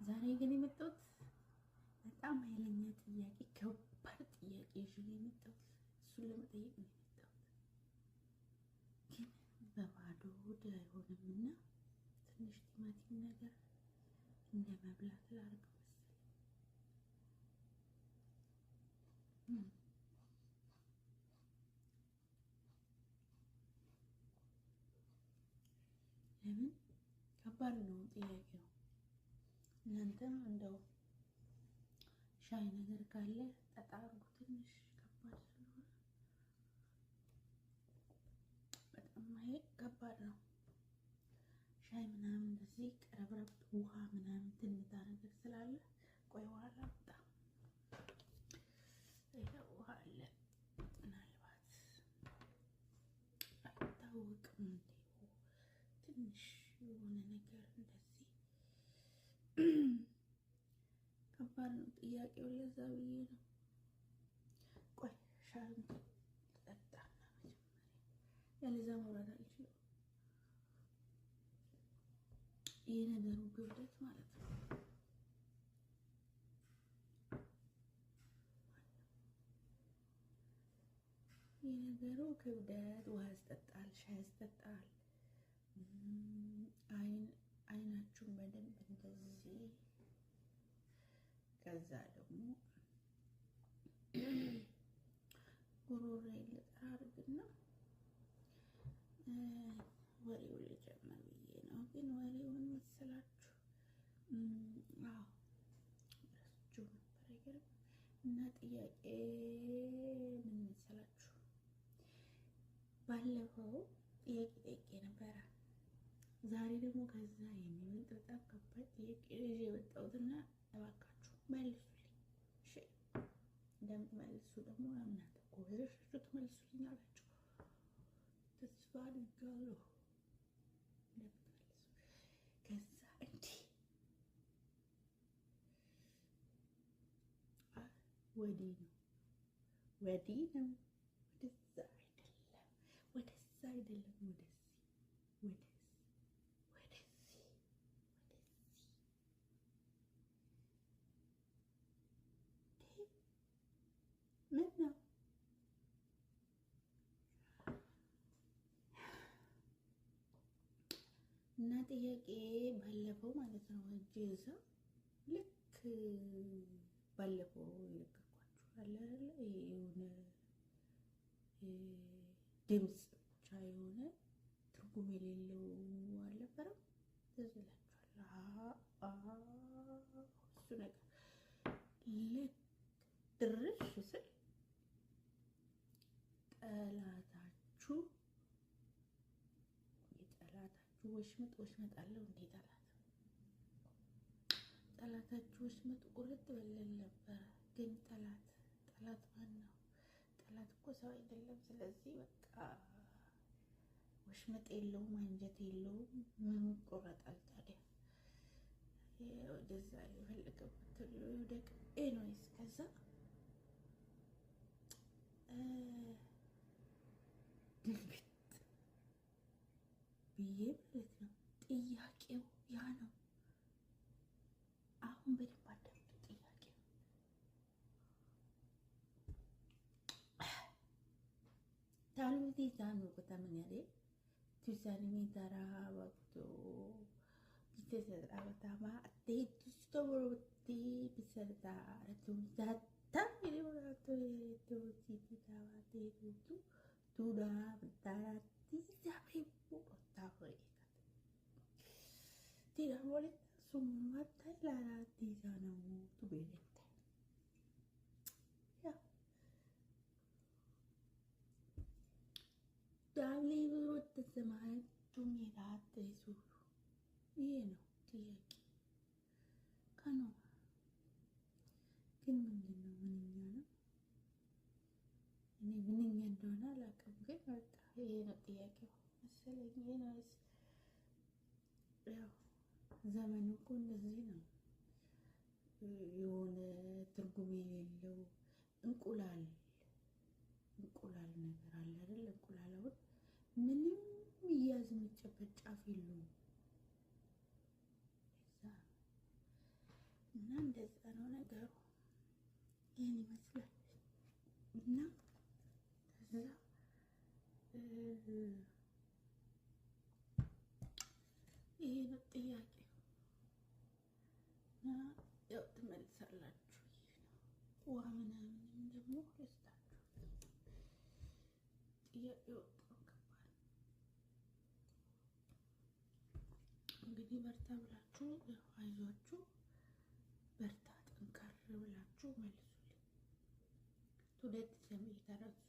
ዛሬ ግን የመጣሁት በጣም ኃይለኛ ጥያቄ፣ ከባድ ጥያቄ ይዤ ነው የመጣሁት። እሱን ለመጠየቅ ነው የመጣሁት፣ ግን በባዶ ሆድ አይሆንምና ትንሽ ቲማቲም ነገር እንደ መብላት ላድርግ መሰለኝ። ለምን ከባድ ነው ጥያቄው። እናንተም እንደው ሻይ ነገር ካለ ጠጣ አድርጉ። ትንሽ ከባድ ስለሆነ በጣም ይሄ ከባድ ነው። ሻይ ምናምን እንደዚህ ቀረብረብ ውሃ ምናምን ትንታ ነገር ስላለ ቆይ ውሃ ላምጣ። ይኸው ውሃ አለ። ምናልባት አይታወቅም እንዴ ትንሽ የሆነ ነገር እንደዚህ ከባድ ነው ጥያቄው። ለዛ ብዬ ነው። ቆይ ሻዩን ጠጣና መጀመሪያ ያለዛ መውራት አልችልም። የነገሩ ክብደት ማለት ነው። የነገሩ ክብደት ውሃ ያስጠጣል፣ ሻይ ያስጠጣል። አይናችሁን በደንብ እንደዚህ፣ ከዛ ደግሞ ጉሮሮዬን ልጠራርግና ወሬውን ልጀምር ብዬ ነው። ግን ወሬውን መሰላችሁ? አዎ ረስቼው ነበር። አይገርም። እና ጥያቄ ምን መሰላችሁ? ባለፈው ጥያቄ ጠይቄ ነበረ። ዛሬ ደግሞ ከዛ የሚበልጥ በጣም ከባድ ጥያቄ ይዤ የመጣሁትና እባካችሁ መልሱልኝ። እሺ፣ እንደምትመልሱ ደግሞ እናንተ ጎበዞች ትመልሱልኝ አላችሁ ተስፋ አድርጋለሁ እንደምትመልሱ። ከዛ እንዲህ ወዲህ ነው ወዲህ ነው፣ ወደዛ አይደለም፣ ወደዛ አይደለም፣ ወደዚህ ወደዚህ ወደዚህ ወደዚህ። ምን ነው እና ጥያቄ ባለፈው ማለት ነው እጅ እዛ ልክ ባለፈው የነገርኳችሁ አለ አይደለ? የሆነ ድምፅ ብቻ የሆነ ትርጉም የሌለው አልነበረም? ትዝ ይላችኋል። እሱ ነገር ልክ ድርሽ ስል ጠላታችሁ የጠላታችሁ ወሽመጥ ወሽመጥ አለው እንዴ? ጠላታችሁ ወሽመጥ ቁርጥ በለን ነበረ። ግን ጠላት ጠላት ማን ነው? ጠላት እኮ ሰው አይደለም። ስለዚህ በቃ ወሽመጥ የለውም፣ አንጀት የለውም። ምን ይቆረጣል ታዲያ? ወደዛ የፈለገበት ይውደቅ። Anyways ከዛ ድንግጥ ብዬ ማለት ነው። ጥያቄው ያ ነው። አሁን በደንብ አዳምጡ። ጥያቄው ታሉቲ ሳኑ ከተመኛሌ ቱሳኒሚ ተራባቶ ቢተሰራበታማ አቴቱስቶቦሮቲ ቢሰርታ ረቱዛታ ቱሲቲታባቴቱ ቱዳ ብታራቲ ዛሬ ይሄ ነው ጥያቄ። ከኖ ግን ምንድን ነው? ምንኛ ነው? እኔ ምንኛ እንደሆነ አላውቅም፣ ግን በቃ ይሄ ነው ጥያቄው መሰለኝ። ይሄ ነው ያው ዘመኑ እኮ እንደዚህ ነው። የሆነ ትርጉም የሌለው እንቁላል እንቁላል ነገር አለ አይደል? እንቁላል አሁን ምንም እያዝ የሚጨበጥ ጫፍ የለውም። እንደዛ ነው ነገሩ። ይህን ይመስላል እና ከዛ ይሄ ነው ጥያቄው እና ያው ትመልሳላችሁ። ይሄ ነው ውሃ ምናምንም ደግሞ ልስጣችሁ። ጥያቄው በጣም ከባድ ነው። እንግዲህ በርታ ብላችሁ አይዟችሁ፣ በርታ ጠንከር ብላችሁ መልሱልኝ። ሁለት የተረሱ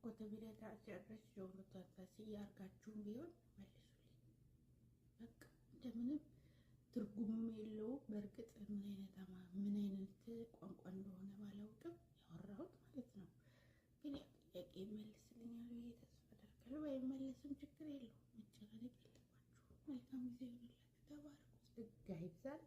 ኮተቤ ታጨረስ ጆሮ ታታሲ ያርጋችሁም ቢሆን መልሱልኝ። በቃ እንደምንም ትርጉምም የለውም። በእርግጥ ምን አይነት ቋንቋ እንደሆነ ባላውቅም ያወራሁት ማለት ነው። ግን ያው ጥያቄ ይመልስልኛል ብዬ ተስፋ አደርጋለሁ። ባይመለስም ችግር የለውም። መጨናነቅ የለባችሁም። መልካም ጊዜ ይሆንላችሁ። ተባረኩ። ጸጋ ይብዛላችሁ።